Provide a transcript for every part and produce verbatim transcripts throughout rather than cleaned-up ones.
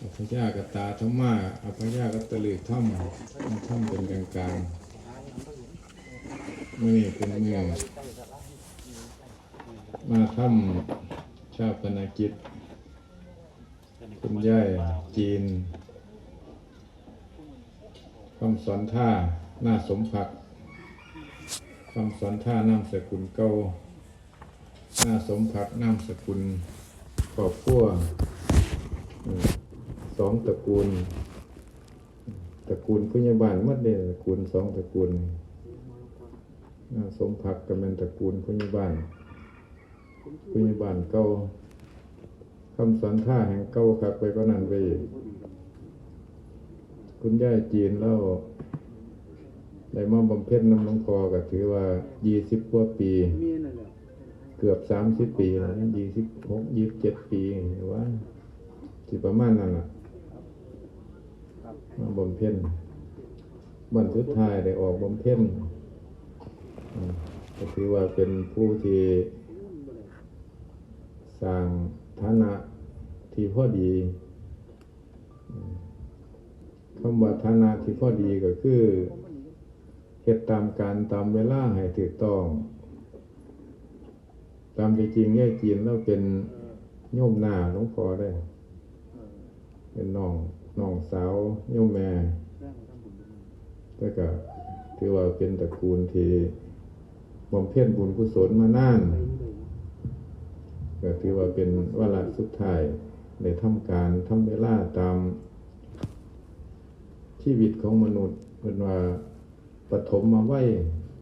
อัพยากตาธรรมา อัพยากตฤกษ์ธรรม ธรรมเป็นกลางๆ มื้อนี้เป็นมื้อมาทำชาปนกิจ คุณยายจีน คำสอนท่า หน้าสมภักดิ์ คำสอนท่านามสกุลเก่า หน้าสมภักดิ์นามสกุล ครอบครัว เอ่อ สองตระกูล ตระกูลพยาบาลหมดเลย ตระกูลสองตระกูล หน้าสมภักดิ์ก็เป็นตระกูลพยาบาล พยาบาลเก่า คำสอนท่าแห่งเก่าคักไปกว่านั้นไปอีก คุณยายจีนแล้ว ได้มาบำเพ็ญนำหลวงพ่อก็ถือว่ายี่สิบกว่าปี เกือบสามสิบปีแล้ว ยี่สิบหก ยี่สิบเจ็ดปี หรือว่า สิประมาณนั้นล่ะ มาบำเพ็ญ วันสุดท้ายได้ออกบำเพ็ญ อืม ก็ถือว่าเป็นผู้ที่สร้างฐานะที่พอดี อืม คำว่าฐานะที่พอดีก็คือ เฮ็ดตามกาลตามเวลาให้ถูกต้อง ตามที่จริงยายจีนแล้วเป็นโยมน้าหลวงพ่อได้ เป็นน้อง น้องสาวโยมแม่ แต่ก็ถือว่าเป็นตระกูลที่บำเพ็ญบุญกุศลมานาน ก็ถือว่าเป็นวาระสุดท้าย ได้ทำการทำเวลาตามชีวิตของมนุษย์ เพิ่นว่า ปฐมวัย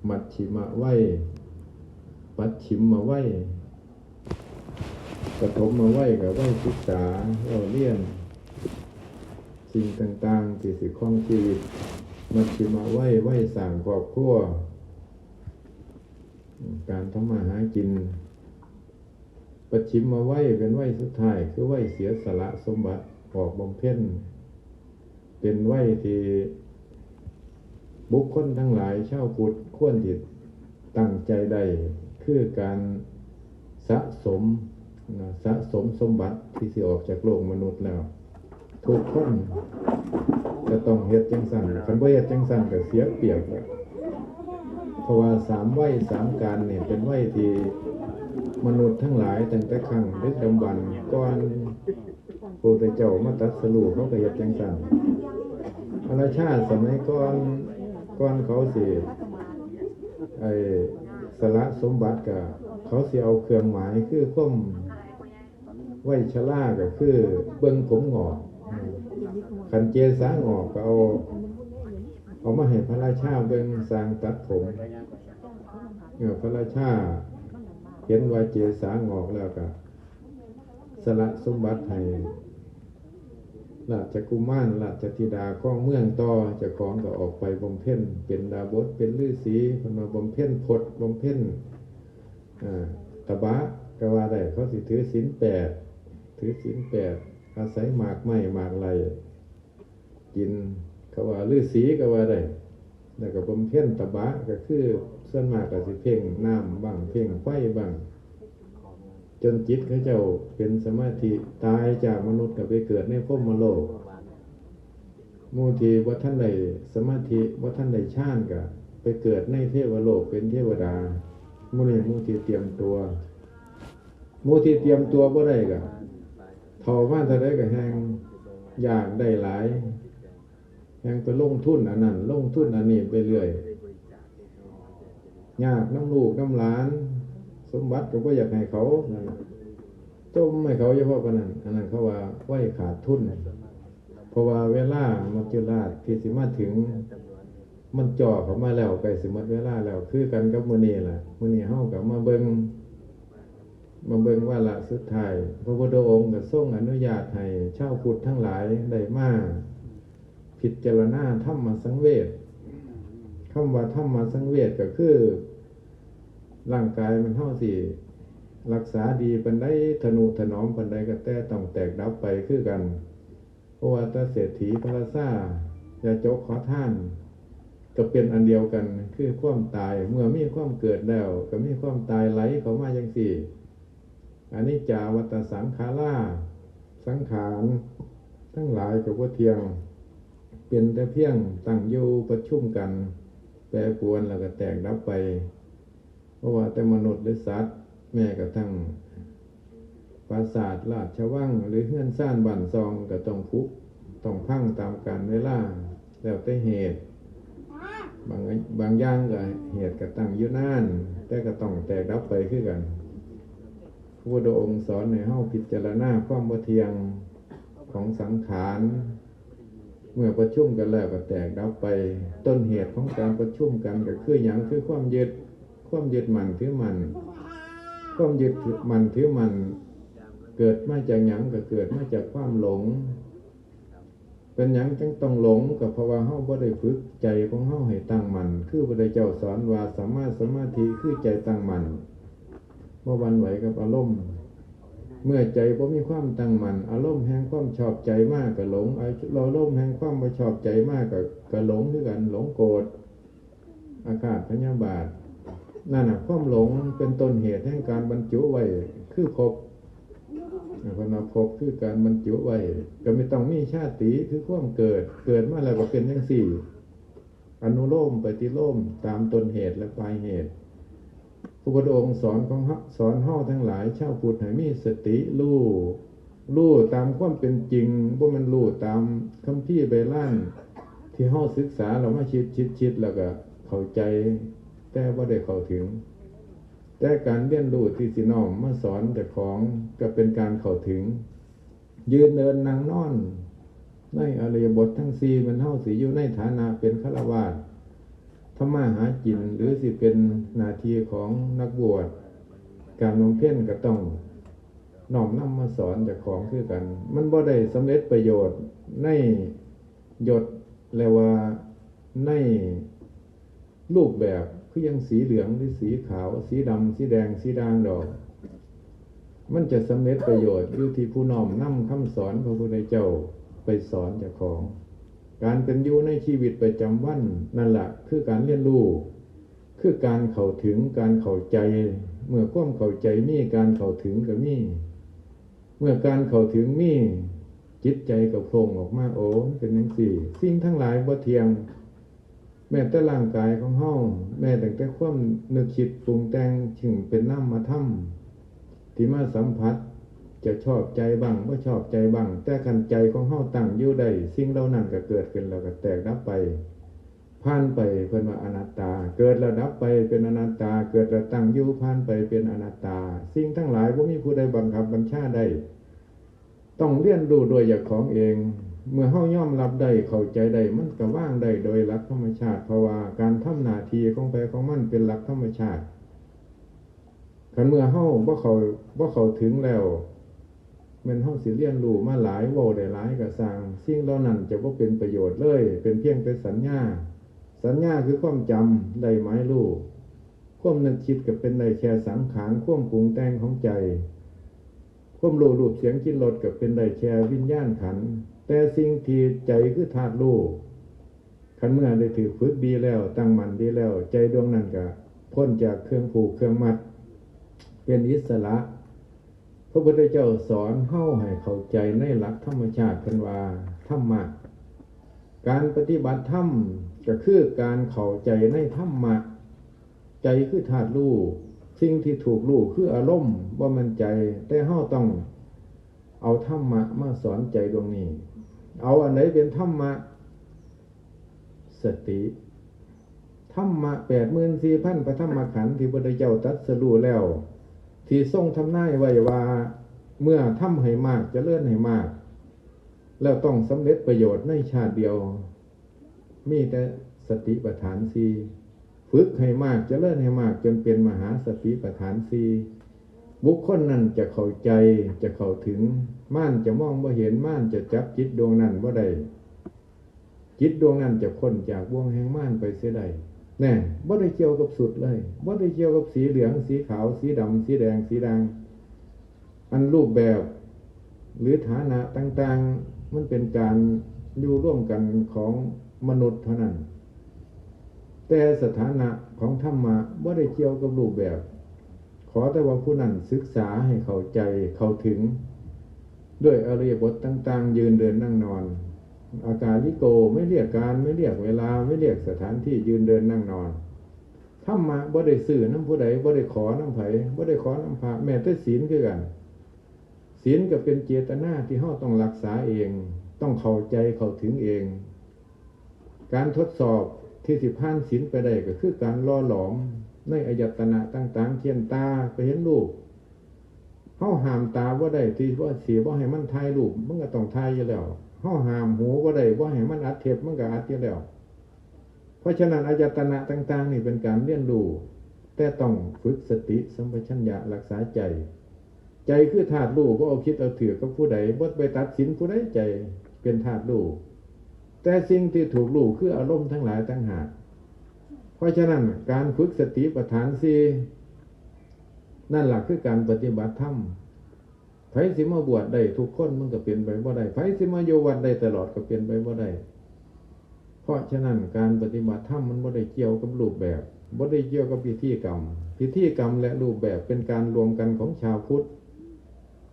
มัชฌิมวัย ปัจฉิมวัย ปฐมวัยก็วัยศึกษา เล่าเรียน สิ่งต่างๆ ที่สิครองชีวิต มัชฌิมวัย วัยสร้างครอบครัว การทำมาหากิน ปัจฉิมวัยเป็นวัยสุดท้าย คือวัยเสียสละสมบัติออกบำเพ็ญ เป็นวัยที่บุคคลทั้งหลายชาวพุทธควรที่ตั้งใจได้ คือการสะสมนะ สะสมสมบัติที่สิออกจากโลกมนุษย์แล้ว ทุกคนจะต้องเฮ็ดจังซั่น คันบ่เฮ็ดจังซั่นก็เสียเปรียบแล้ว เพราะว่าสามวัยสามการนี่เป็นวัยที่มนุษย์ทั้งหลายตั้งแต่ครั้งดึกดำบรรพ์ก่อนพระพุทธเจ้ามาตรัสรู้เขาก็เฮ็ดจังซั่น พระราชาสมัยก่อน ก่อนเขาสิ ไอ้สละสมบัติก็เขาสิเอาเครื่องหมายคือความ วัยชราก็คือเบิ่งผมหงอก คันเกศาหงอกก็เอา เอามาให้พระราชาเบิ่ง สร้างตัดผม เออ พระราชาเห็นว่าเกศาหงอกแล้วก็สละสมบัติให้ราชกุมารราชธิดาครองเมืองต่อ เจ้าของก็ออกไปบำเพ็ญเป็นดาบส เป็นฤาษี เพิ่นว่าบำเพ็ญพจน์ บำเพ็ญ อ่า ตบะก็ว่าได้ เขาสิถือศีลแปด ถือศีลแปด อาศัยหมากไม้หมากไหลกิน เขาว่าฤาษีก็ว่าได้ แล้วก็บำเพ็ญตบะก็คือส่วนมากก็สิเพ่งน้ำบ้าง เพ่งไฟบ้าง จนจิตเขาเจ้าเป็นสมาธิ ตายจากมนุษย์ก็ไปเกิดในพรหมโลก หมู่ที่บ่ทันได้สมาธิ บ่ทันได้ฌานก็ไปเกิดในเทวโลกเป็นเทวดา หมู่นี้หมู่ที่เตรียมตัว หมู่ที่เตรียมตัวบ่ได้ก็ เฒ่ามาเท่าใดก็แฮ่งอยากได้หลาย แฮ่งไปลงทุนอันนั้น ลงทุนอันนี้ไปเรื่อย ยากนำลูกนำหลาน สมบัติก็บ่อยากให้เขา นั่นล่ะ จมให้เขาเฉพาะปานนั้น อันนั้นเขาว่าวัยขาดทุน เพราะว่าเวลามัจจุราชที่สิมาถึง มันจ่อเข้ามาแล้ว ใกล้สิหมดเวลาแล้ว คือกันกับมื้อนี้ล่ะ มื้อนี้เฮาก็มาเบิ่ง มาเบิ่งวาระสุดท้าย พระพุทธองค์ก็ทรงอนุญาตให้ชาวพุทธทั้งหลายได้มาพิจารณาธรรมสังเวช คำว่าธรรมสังเวชก็คือ ร่างกายมันเฮาสิรักษาดีปานใด ทะนุถนอมปานใด ก็แต่ต้องแตกดับไปคือกัน เพราะว่าแต่เศรษฐีพระราชา ยาจกขอทาน ก็เป็นอันเดียวกัน คือความตาย เมื่อมีความเกิดแล้ว ก็มีความตายไหลเข้ามาจังซี่ อนิจจาวัตตสังขารา สังขาร ทั้งหลายก็บ่เที่ยง เป็นแต่เพียงตั้งอยู่ประชุมกัน แปรปรวนแล้วก็แตกดับไป เพราะว่าแต่มนุษย์หรือสัตว์ แม้กระทั่งปราสาทราชวังหรือเฮือนซานบ้านซองก็ต้องผุต้องพังตามกาลเวลา แล้วแต่เหตุ บางบางอย่างก็เหตุก็ตั้งอยู่นาน แต่ก็ต้องแตกดับไปคือกัน พระพุทธองค์สอนให้เฮาพิจารณาความบ่เที่ยงของสังขาร เมื่อประชุมกันแล้วก็แตกดับไป ต้นเหตุของการประชุมกันก็คือหยัง คือความยึด ความยึดมั่นถือมั่น ความยึดมั่นถือมั่น เกิดมาจากหยัง ก็เกิดมาจากความหลง เป็นหยังจึงต้องหลง ก็เพราะว่าเฮาบ่ได้ฝึกใจของเฮาให้ตั้งมั่น คือพระพุทธเจ้าสอนว่าสัมมาสมาธิคือใจตั้งมั่น บ่หวั่นไหวกับอารมณ์ เมื่อใจบ่มีความตั้งมั่น อารมณ์แห่งความชอบใจมาก็หลง อารมณ์แห่งความบ่ชอบใจมาก็ ก็หลงคือกัน หลงโกรธ อาฆาตพยาบาท นั่นน่ะ ความหลงเป็นต้นเหตุแห่งการบรรจุไว้ คือภพ เพิ่นว่าภพคือการบรรจุไว้ ก็ไม่ต้องมีชาติ คือความเกิด เกิดมาแล้วก็เป็นจั่งซี้ อนุโลมปฏิโลมตามต้นเหตุและปลายเหตุ พระพุทธองค์สอนของเฮา สอนเฮาทั้งหลายชาวพุทธให้มีสติรู้ รู้ตามความเป็นจริง บ่แม่นรู้ตามคัมภีร์ใบลานที่เฮาศึกษาแล้วมาคิด คิด คิด แล้วก็เข้าใจ แต่บ่ได้เข้าถึง แต่การเรียนรู้ที่สิน้อมมาสอนเจ้าของก็เป็นการเข้าถึง ยืนเดินนั่งนอน ในอิริยาบถทั้งสี่ แม่นเฮาสิอยู่ในฐานะเป็นฆราวาส ทำมาหากิน หรือสิเป็นหน้าที่ของนักบวช การบำเพ็ญก็ต้องน้อมนำมาสอนเจ้าของคือกัน มันบ่ได้สำเร็จประโยชน์ในยศ และว่าในรูปแบบ คือยังสีเหลืองหรือสีขาว สีดำ สีแดง สีด่างดอก มันจะสำเร็จประโยชน์อยู่ที่ผู้น้อมนำคำสอนพระพุทธเจ้าไปสอนเจ้าของ การเป็นอยู่ในชีวิตประจำวันนั่นแหละคือการเรียนรู้ คือการเข้าถึง การเข้าใจ เมื่อความเข้าใจมี การเข้าถึงก็มี เมื่อการเข้าถึงมี จิตใจก็โผล่ออกมา โอ้ มันเป็นจั่งซี้ สิ่งทั้งหลายบ่เที่ยง แม้แต่ร่างกายของเฮา แม้ตั้งแต่ความนึกคิดปรุงแต่ง ซึ่งเป็นนามธรรม ที่มาสัมผัส จะชอบใจบ้าง บ่ชอบใจบ้าง แต่คันใจของเฮาตั้งอยู่ได้ สิ่งเหล่านั้นก็เกิดขึ้นแล้วก็แตกดับไป ผ่านไป เพิ่นว่าอนัตตา เกิดแล้วดับไปเป็นอนัตตา เกิดแล้วตั้งอยู่ ผ่านไปเป็นอนัตตา สิ่งทั้งหลายบ่มีผู้ใดบังคับบัญชาได้ ต้องเรียนรู้ด้วยเจ้าของเอง เมื่อเฮายอมรับได้ เข้าใจได้ มันก็วางได้โดยหลักธรรมชาติ เพราะว่าการทำหน้าที่ของไผของมันเป็นหลักธรรมชาติ คันเมื่อเฮาบ่เข้า บ่เข้าถึงแล้ว แม่นเฮาสิเรียนรู้มาหลาย เว้าได้หลายก็ซ่าง สิ่งเหล่านั้นจะบ่เป็นประโยชน์เลย เป็นเพียงแต่สัญญา สัญญาคือความจำ ได้หมายรู้ ความนึกคิดก็เป็นได้แค่สังขาร ความปรุงแต่งของใจ ความรู้รูปเสียงกลิ่นรสก็เป็นได้แค่วิญญาณขันธ์ แต่สิ่งที่ใจคือธาตุรู้ คันเมื่อได้ถืกฝึกดีแล้ว ตั้งมั่นดีแล้ว ใจดวงนั้นก็พ้นจากเครื่องผูกเครื่องมัด เป็นอิสระ พระพุทธเจ้าสอนเฮาให้เข้าใจในหลักธรรมชาติ เพิ่นว่าธรรมะ การปฏิบัติธรรมก็คือการเข้าใจในธรรมะ ใจคือธาตุรู้ สิ่งที่ถูกรู้คืออารมณ์ บ่แม่นใจ แต่เฮาต้องเอาธรรมะมาสอนใจดวงนี้ เอาอันใดเป็นธรรมะ สติ ธรรมะแปดหมื่นสี่พันพระธรรมขันธ์ที่พระพุทธเจ้าตรัสรู้แล้ว ที่ทรงทำนายไว้ว่า เมื่อทำให้มาก เจริญให้มาก แล้วต้องสำเร็จประโยชน์ในชาติเดียว มีแต่สติปัฏฐานสี่ ฝึกให้มาก เจริญให้มาก จนเป็นมหาสติปัฏฐานสี่ บุคคลนั้นจะเข้าใจ จะเข้าถึง มารจะมองบ่เห็น มารจะจับจิตดวงนั้นบ่ได้ จิตดวงนั้นจะพ้นจากบ่วงแห่งมารไปเสียได้ แน่ บ่ได้เกี่ยวกับสุดเลย บ่ได้เกี่ยวกับสีเหลือง สีขาว สีดำ สีแดง สีด่าง อันรูปแบบ หรือฐานะต่างๆ มันเป็นการอยู่ร่วมกันของมนุษย์เท่านั้น แต่สถานะของธรรมะบ่ได้เกี่ยวกับรูปแบบ ขอแต่ว่าผู้นั้นศึกษาให้เข้าใจ เข้าถึง ด้วยอริยบทต่างๆ ยืนเดินนั่งนอน อากาลิโก ไม่เรียกการ ไม่เรียกเวลา ไม่เรียกสถานที่ ยืนเดินนั่งนอน ธรรมะบ่ได้ซื้อนำผู้ใด บ่ได้ขอนำไผ บ่ได้ขอนำพระ แม้แต่ศีลคือกัน ศีลก็เป็นเจตนาที่เฮาต้องรักษาเอง ต้องเข้าใจเข้าถึงเอง การทดสอบที่สิผ่านศีลไปได้ก็คือการหล่อหลอมในอายตนะต่างๆ เช่นตาไปเห็นรูป เฮาห้ามตาบ่ได้ที่ว่าสิบ่ให้มันถ่ายรูป มันก็ต้องถ่ายอยู่แล้ว เฮาห้ามหูบ่ได้บ่ให้มันอัดเทป มันก็อัดอยู่แล้ว เพราะฉะนั้นอายตนะต่างๆ นี่เป็นการเรียนรู้ แต่ต้องฝึกสติสัมปชัญญะรักษาใจ ใจคือธาตุรู้ บ่เอาผิดเอาถืกกับผู้ใด บ่ไปตัดสินผู้ใด ใจเป็นธาตุรู้ แต่สิ่งที่ถูกรู้คืออารมณ์ทั้งหลายต่างหาก เพราะฉะนั้นการฝึกสติปัฏฐานสี่ นั่นล่ะคือการปฏิบัติธรรม ไผสิมาบวชได้ทุกคนมันก็เป็นไปบ่ได้ ไผสิมาอยู่วัดได้ตลอดก็เป็นไปบ่ได้ เพราะฉะนั้นการปฏิบัติธรรมมันบ่ได้เกี่ยวกับรูปแบบ บ่ได้เกี่ยวกับพิธีกรรม พิธีกรรมและรูปแบบเป็นการรวมกันของชาวพุทธ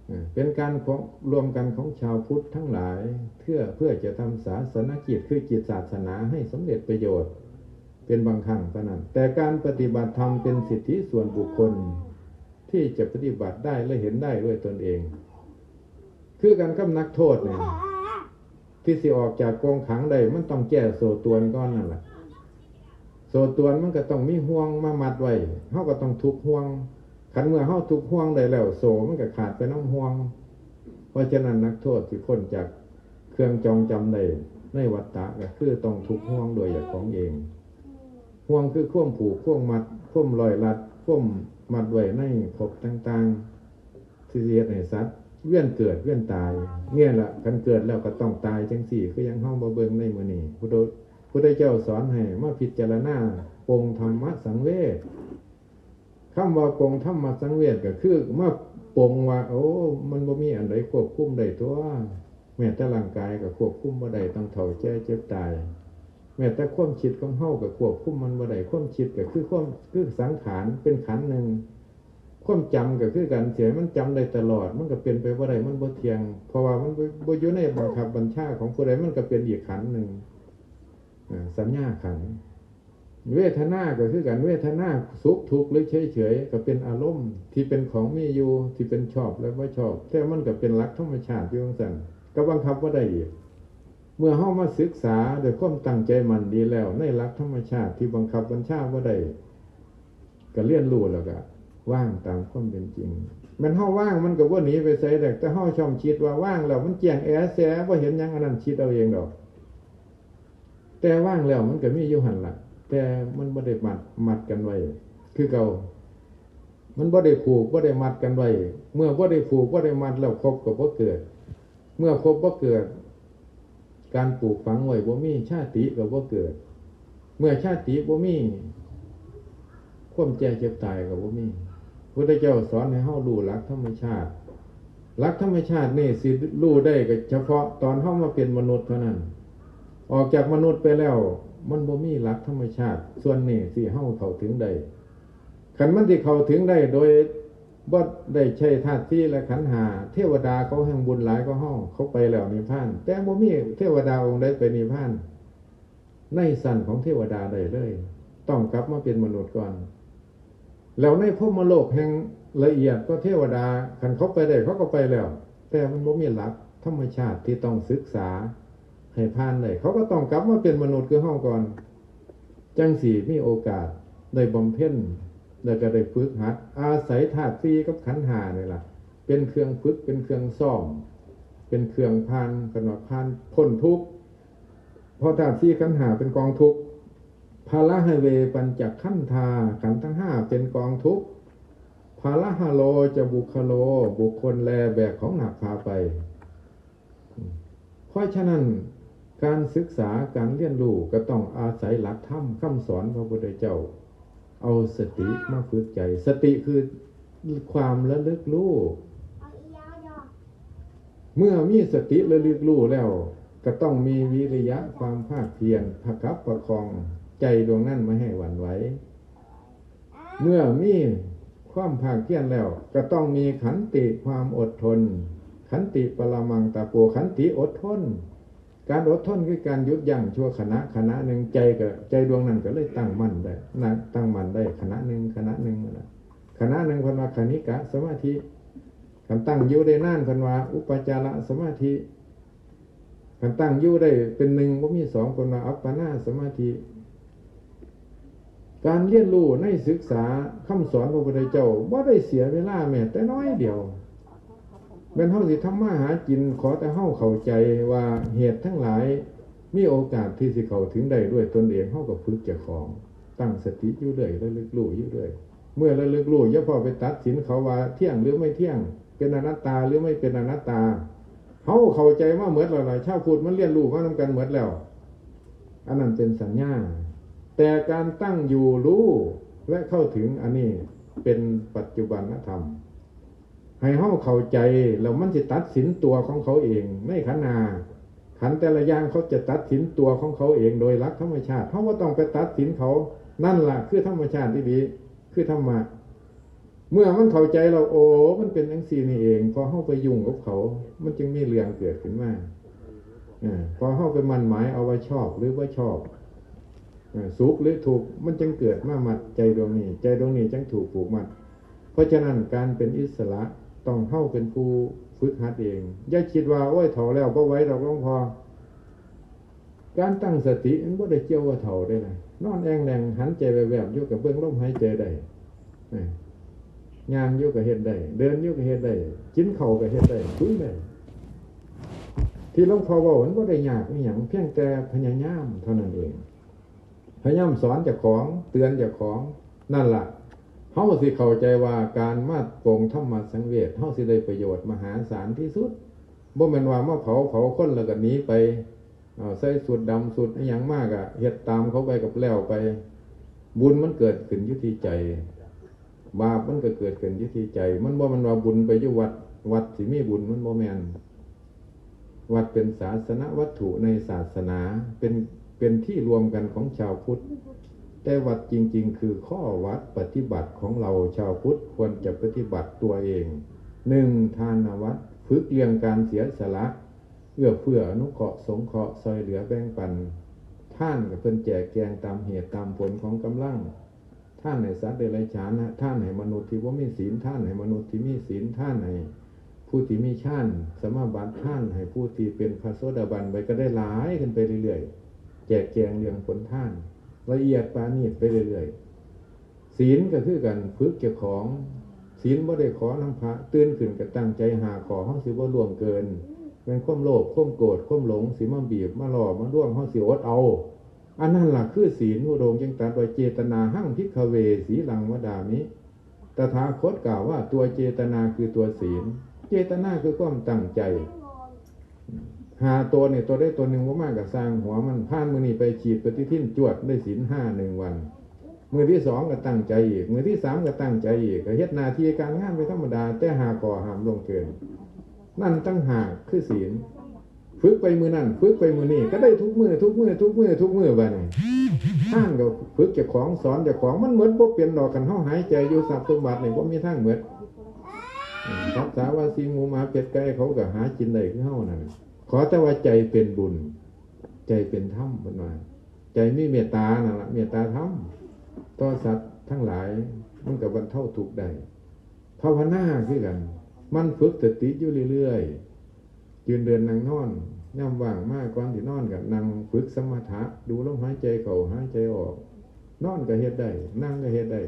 เอ่อ เป็นการของ รวมกันของชาวพุทธทั้งหลาย เพื่อ เพื่อจะทำศาสนกิจคือกิจศาสนาให้สำเร็จประโยชน์ เป็นบางครั้งเท่านั้น แต่การปฏิบัติธรรมเป็นสิทธิส่วนบุคคล ที่จะปฏิบัติได้และเห็นได้ด้วยตนเอง คือกันกับนักโทษเนี่ย ที่สิออกจากกรงขังได้ มันต้องแก้โซ่ตรวนก่อนนั่นแหละ โซ่ตรวนมันก็ต้องมีห่วงมามัดไว้ เฮาก็ต้องถูกห่วง คันเมื่อเฮาถูกห่วงได้แล้ว โซ่มันก็ขาดไปนำห่วง เพราะฉะนั้นนักโทษที่พ้นจากเครื่องจองจำได้ในวัฏฏะก็คือต้องถูกห่วงโดยเจ้าของเอง ห่วงคือความผูก ความมัด ความร้อยรัด ความมัดไว้ในภพต่างๆ ที่สิเฮ็ดให้สัตว์เวียนเกิดเวียนตาย เนี่ยล่ะ คันเกิดแล้วก็ต้องตายจังซี้ คือยังเฮามาเบิ่งในมื้อนี้ พุทธ พุทธเจ้าสอนให้มาพิจารณาปลงธรรมสังเวช คำว่าปลงธรรมสังเวชก็คือมาปลงว่า โอ้ มันบ่มีอันใดควบคุมได้ตัว แม้แต่ร่างกายก็ควบคุมบ่ได้ ต้องเฒ่าแก่เจ็บตาย แม้แต่ความคิดของเฮาก็ควบคุมมันบ่ได้ ความคิดก็คือความ คือสังขาร เป็นขันธ์หนึ่ง ความจำก็คือกัน สิให้มันจำได้ตลอด มันก็เป็นไปบ่ได้ มันบ่เที่ยง เพราะว่ามันบ่ บ่อยู่ในบังคับบัญชาของผู้ใด มันก็เป็นอีกขันธ์หนึ่ง อ่า สัญญาขันธ์ เวทนาก็คือกัน เวทนาสุขทุกข์หรือเฉยๆ ก็เป็นอารมณ์ที่เป็นของมีอยู่ ที่เป็นชอบและบ่ชอบ แต่มันก็เป็นหลักธรรมชาติอยู่จั่งซั้น ก็บังคับบ่ได้อีก เมื่อเฮามาศึกษาด้วยความตั้งใจมั่นดีแล้ว ในหลักธรรมชาติที่บังคับบัญชาบ่ได้ ก็เรียนรู้แล้วก็วางตามความเป็นจริง แม่นเฮาวางมันก็บ่หนีไปไสดอก แต่เฮาชอบคิดว่าวางแล้วมันแจ้งแอ๋แส บ่เห็นหยัง อันนั้นคิดเอาเองดอก แต่วางแล้วมันก็มีอยู่หั่นล่ะ แต่มันบ่ได้มัด มัดกันไว้ คือเก่า มันบ่ได้ผูก บ่ได้มัดกันไว้ เมื่อบ่ได้ผูก บ่ได้มัดแล้ว ภพก็บ่เกิด เมื่อภพบ่เกิด การปลูกฝังไว้บ่มี ชาติก็บ่เกิด เมื่อชาติบ่มี ความแก่เจ็บตายก็บ่มี พุทธเจ้าสอนให้เฮารู้หลักธรรมชาติ หลักธรรมชาตินี่สิรู้ได้ก็เฉพาะตอนเฮามาเป็นมนุษย์เท่านั้น ออกจากมนุษย์ไปแล้ว มันบ่มีหลักธรรมชาติส่วนนี้สิเฮาเข้าถึงได้ คันมันสิเข้าถึงได้โดยบ่ได้ใช้ธาตุสี่และขันธ์ห้า เทวดาเขาแฮ่งบุญหลายกว่าเฮา เขาไปแล้วนิพพาน แต่บ่มีเทวดาองค์ใดไปนิพพาน ในชั้นของเทวดาได้เลย ต้องกลับมาเป็นมนุษย์ก่อน แล้วในพรหมโลกแห่งละเอียดกว่าเทวดา คันเขาไปได้เขาก็ไปแล้ว แต่มันบ่มีหลักธรรมชาติที่ต้องศึกษาให้ผ่านได้ เขาก็ต้องกลับมาเป็นมนุษย์คือเฮาก่อน จั่งสิมีโอกาสได้บำเพ็ญ แล้วก็ได้ฝึกหัด อาศัยธาตุสี่กับขันธ์ห้านี่ล่ะ เป็นเครื่องฝึก เป็นเครื่องซ้อม เป็นเครื่องผ่าน กันว่าผ่านพ้นทุกข์ เพราะธาตุสี่ขันธ์ห้าเป็นกองทุกข์ พาระหะเว ปัญจขันธา ขันธ์ทั้งห้าเป็นกองทุกข์ พาระหะโล จะบุคคโล บุคคลแลแบกของหนักพาไป เพราะฉะนั้นการศึกษาการเรียนรู้ก็ต้องอาศัยหลักธรรมคำสอนพระพุทธเจ้า เอาสติมาฝึกใจ สติคือความระลึกรู้ เมื่อมีสติระลึกรู้แล้ว ก็ต้องมีวิริยะความภาคเพียรประคับประคองใจดวงนั้นไม่ให้หวั่นไหว เมื่อมีความภาคเพียรแล้ว ก็ต้องมีขันติความอดทน ขันติปรมังตะโป ขันติอดทน การอดทนคือการหยุดยั้งชั่วขณะ ขณะหนึ่ง ใจก็ ใจดวงนั้นก็เลยตั้งมั่นได้นะ ตั้งมั่นได้ขณะหนึ่ง ขณะหนึ่งนั่นแหละ ขณะหนึ่งเพิ่นว่าคณิกะสมาธิ คันตั้งอยู่ได้นานเพิ่นว่าอุปจารสมาธิ คันตั้งอยู่ได้เป็นหนึ่งบ่มีสองเพิ่นว่าอัปปนาสมาธิ การเรียนรู้ในศึกษาคำสอนพระพุทธเจ้าบ่ได้เสียเวลาแม้แต่น้อยเดียว แม่นเฮาสิทำมาหากิน ขอแต่เฮาเข้าใจว่าเหตุทั้งหลายมีโอกาสที่สิเข้าถึงได้ด้วยตนเอง เฮาก็ฝึกเจ้าของ ตั้งสติอยู่เรื่อย ระลึกรู้อยู่เรื่อย เมื่อระลึกรู้อย่าพอไปตัดสินเขาว่าเที่ยงหรือไม่เที่ยง เป็นอนัตตาหรือไม่เป็นอนัตตา เฮาเข้าใจมาหมดแล้วล่ะ ชาวพุทธมันเรียนรู้มานำกันหมดแล้ว อันนั้นเป็นสัญญา แต่การตั้งอยู่รู้และเข้าถึงอันนี้เป็นปัจจุบันธรรม ให้เฮาเข้าใจแล้วมันสิตัดสินตัวของเขาเองในขันธ์ห้า ขันธ์แต่ละอย่างเขาจะตัดสินตัวของเขาเองโดยหลักธรรมชาติ เฮาบ่ต้องไปตัดสินเขา นั่นล่ะคือธรรมชาติอีหลี คือธรรมะ เมื่อมันเข้าใจแล้ว โอ้ มันเป็นจั่งซี้นี่เอง พอเฮาไปยุ่งกับเขา มันจึงมีเรื่องเกิดขึ้นมา เออ พอเฮาไปมั่นหมายเอาว่าชอบหรือบ่ชอบ เออ สุขหรือทุกข์ มันจึงเกิดมามัดใจดวงนี้ ใจดวงนี้จึงถูกผูกมัด เพราะฉะนั้นการเป็นอิสระต้องเฮาเป็นผู้ฝึกหัดเอง อย่าคิดว่า โอ้ย เฒ่าแล้วบ่ไหวดอกหลวงพ่อ การตั้งสติมันบ่ได้เกี่ยวว่าเฒ่าเด้นะ นอนแอ่งแหล่งหันใจแวบๆอยู่กับเบิ่งลมหายใจได้ เออ ย่างอยู่ก็เฮ็ดได้ เดินอยู่ก็เฮ็ดได้ กินข้าวก็เฮ็ดได้ คุยได้ ที่หลวงพ่อเว้ามันบ่ได้ยากอิหยัง เพียงแต่พยายามเท่านั้นเอง พยายามสอนเจ้าของ เตือนเจ้าของ นั่นล่ะ เฮาสิเข้าใจว่าการมาปรงธรรมสังเวช เฮาสิได้ประโยชน์มหาศาลที่สุด บ่แม่นว่ามาเผา เผาคนแล้วก็หนีไป เอาใส่สูตรดำสูตรอิหยังมากอะ เฮ็ดตามเขาไปกับแล้วไป บุญมันเกิดขึ้นอยู่ที่ใจ บาปมันก็เกิดขึ้นอยู่ที่ใจ มันบ่แม่นว่าบุญไปอยู่วัด วัดสิมีบุญ มันบ่แม่น วัดเป็นศาสนวัตถุในศาสนา เป็น เป็นที่รวมกันของชาวพุทธ แต่วัดจริงๆ คือข้อวัดปฏิบัติของเราชาวพุทธควรจะปฏิบัติตัวเอง หนึ่ง ทานวัตร ฝึกเรื่องการเสียสละ เอื้อเฟื้ออนุเคราะห์สงเคราะห์ ซ่อยเหลือแบ่งปัน ทานก็เพิ่นแจกแจงตามเหตุตามผลของกำลัง ทานให้สัตว์เดรัจฉานนะ ทานให้มนุษย์ที่บ่มีศีล ทานให้มนุษย์ที่มีศีล ทานให้ผู้ที่มีฌานสมาบัติ ทานให้ผู้ที่เป็นพระโสดาบันไปก็ได้หลายขึ้นไปเรื่อยๆ แจกแจงเรื่องผลทาน ละเอียดปราณีตไปเรื่อยๆ ศีลก็คือกัน ฝึกเจ้าของ ศีลบ่ได้ขอนำพระ ตื่นขึ้นก็ตั้งใจห้าข้อ เฮาสิบ่ล่วงเกิน แม่นความโลภ ความโกรธ ความหลงสิมาบีบ มาหลอก มาลวง เฮาสิอดเอา อันนั้นล่ะคือศีล พระองค์จึงตรัสว่า เจตนาหัง ภิกขเว สีลังวดามิ ตถาคตกล่าวว่าตัวเจตนาคือตัวศีล เจตนาคือความตั้งใจ ห้าตัวนี่ ตัวใดตัวหนึ่งบ่มาก็ซ่างหัวมัน ผ่านมื้อนี้ไปฉีดปฏิทินจวดได้ศีลห้าหนึ่งวัน มื้อที่สองก็ตั้งใจอีก มื้อที่สามก็ตั้งใจอีก ก็เฮ็ดหน้าที่การงานไปธรรมดา แต่ห้าข้อห้ามล่วงเกิน นั่นต่างหากคือศีล ฝึกไปมื้อนั้น ฝึกไปมื้อนี้ ก็ได้ทุกมื้อ ทุกมื้อ ทุกมื้อ ทุกมื้อบัดนี้ ทานก็ฝึกเจ้าของ สอนเจ้าของ มันหมดบ่เป็นดอก คันเฮาหายใจอยู่ ทรัพย์สมบัตินี่บ่มีทางหมด อืม สัตว์สาวาสิ่งหมูหมาเป็ดไก่เขาก็หากินได้คือเฮานั่น ขอแต่ว่าใจเป็นบุญ ใจเป็นธรรมเพิ่นว่า ใจมีเมตตานั่นล่ะ เมตตาธรรม ต่อสัตว์ทั้งหลาย มันก็บรรเทาทุกข์ได้ ภาวนาคือกัน มันฝึกสติอยู่เรื่อยๆ ยืนเดินนั่งนอน ยามว่างมาก่อนสินอนก็นั่งฝึกสมถะ ดูลมหายใจเข้าหายใจออก นอนก็เฮ็ดได้ นั่งก็เฮ็ดได้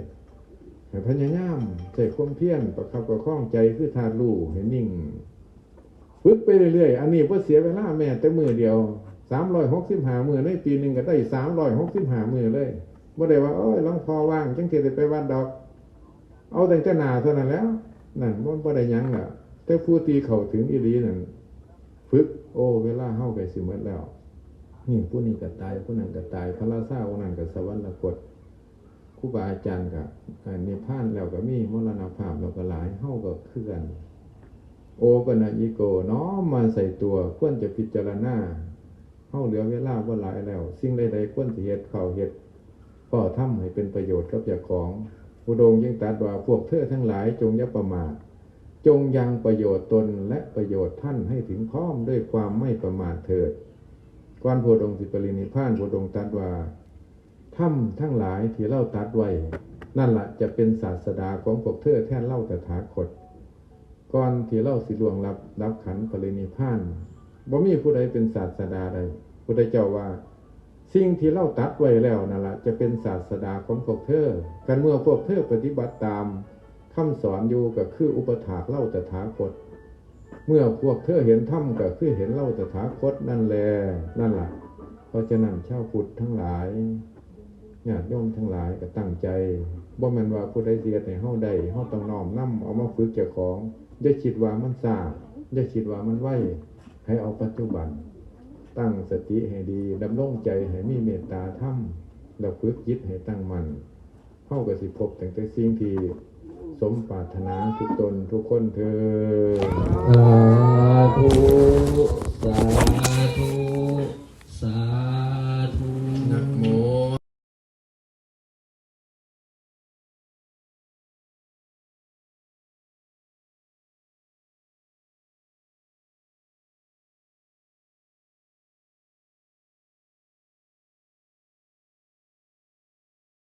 ให้พยายามใช้ความเพียรประคับประคองใจคือธาตุรู้ให้นิ่ง ฝึกไปเรื่อยๆ อันนี้บ่เสียเวลาแม้แต่มื้อเดียว สามร้อยหกสิบห้ามื้อ ในปีหนึ่งก็ได้สามร้อยหกสิบห้ามื้อเลย บ่ได้ว่า โอ้ย หลวงพ่อว่างจั่งสิได้ไปวัดดอก เอาตั้งแต่หน้าเท่านั้นแหล้ว นั่นมันบ่ได้หยังล่ะ แต่ผู้ที่เข้าถึงอีหลีนั่น ฝึก โอ้ เวลาเฮาใกล้สิหมดแล้ว นี่ผู้นี้ก็ตาย ผู้นั้นก็ตาย พระราชาองค์นั้นก็สวรรคต ครูบาอาจารย์ก็ อ่า นิพพานแล้วก็มี มรณภาพแล้วก็หลาย เฮาก็คือกัน โอปะนะยิโก น้อมมาใส่ตัว ควรจะพิจารณา เฮาเหลือเวลาบ่หลายแล้ว สิ่งใดๆควรสิเฮ็ด เฝ้าเฮ็ด เฝ้าทำให้เป็นประโยชน์กับเจ้าของ พระองค์จึงตรัสว่า พวกเธอทั้งหลายจงอย่าประมาท จงยังประโยชน์ตนและประโยชน์ท่านให้ถึงพร้อมด้วยความไม่ประมาทเถิด ก่อนพระองค์สิปรินิพพาน พระองค์ตรัสว่า ธรรมทั้งหลายที่เฮาตรัสไว้ นั่นละจะเป็นศาสดาของพวกเธอแทนเฮาตถาคต ก่อนที่เฮาสิล่วงลับดับขันธ์ปรินิพพาน บ่มีผู้ใดเป็นศาสดาได้ พุทธเจ้าว่า สิ่งที่เฮาตรัสไว้แล้วนั่นละจะเป็นศาสดาของพวกเธอ คันเมื่อพวกเธอปฏิบัติตามคำสอนอยู่ก็คืออุปถากเฮาตถาคต เมื่อพวกเธอเห็นธรรมก็คือเห็นเฮาตถาคตนั่นแล นั่นละ เพราะฉะนั้นชาวพุทธทั้งหลาย ญาติโยมทั้งหลายก็ตั้งใจ บ่แม่นว่าผู้ใดสิเฮ็ดให้เฮาได้ เฮาต้องน้อมนำเอามาฝึกเจ้าของ อย่าคิดว่ามันช้า อย่าคิดว่ามันไว ให้เอาปัจจุบัน ตั้งสติให้ดี ดำรงใจให้มีเมตตาธรรม แล้วฝึกจิตให้ตั้งมั่น เฮาก็สิพบตั้งแต่สิ่งที่สมปรารถนาทุกตนทุกคนเทอญ สาธุ สา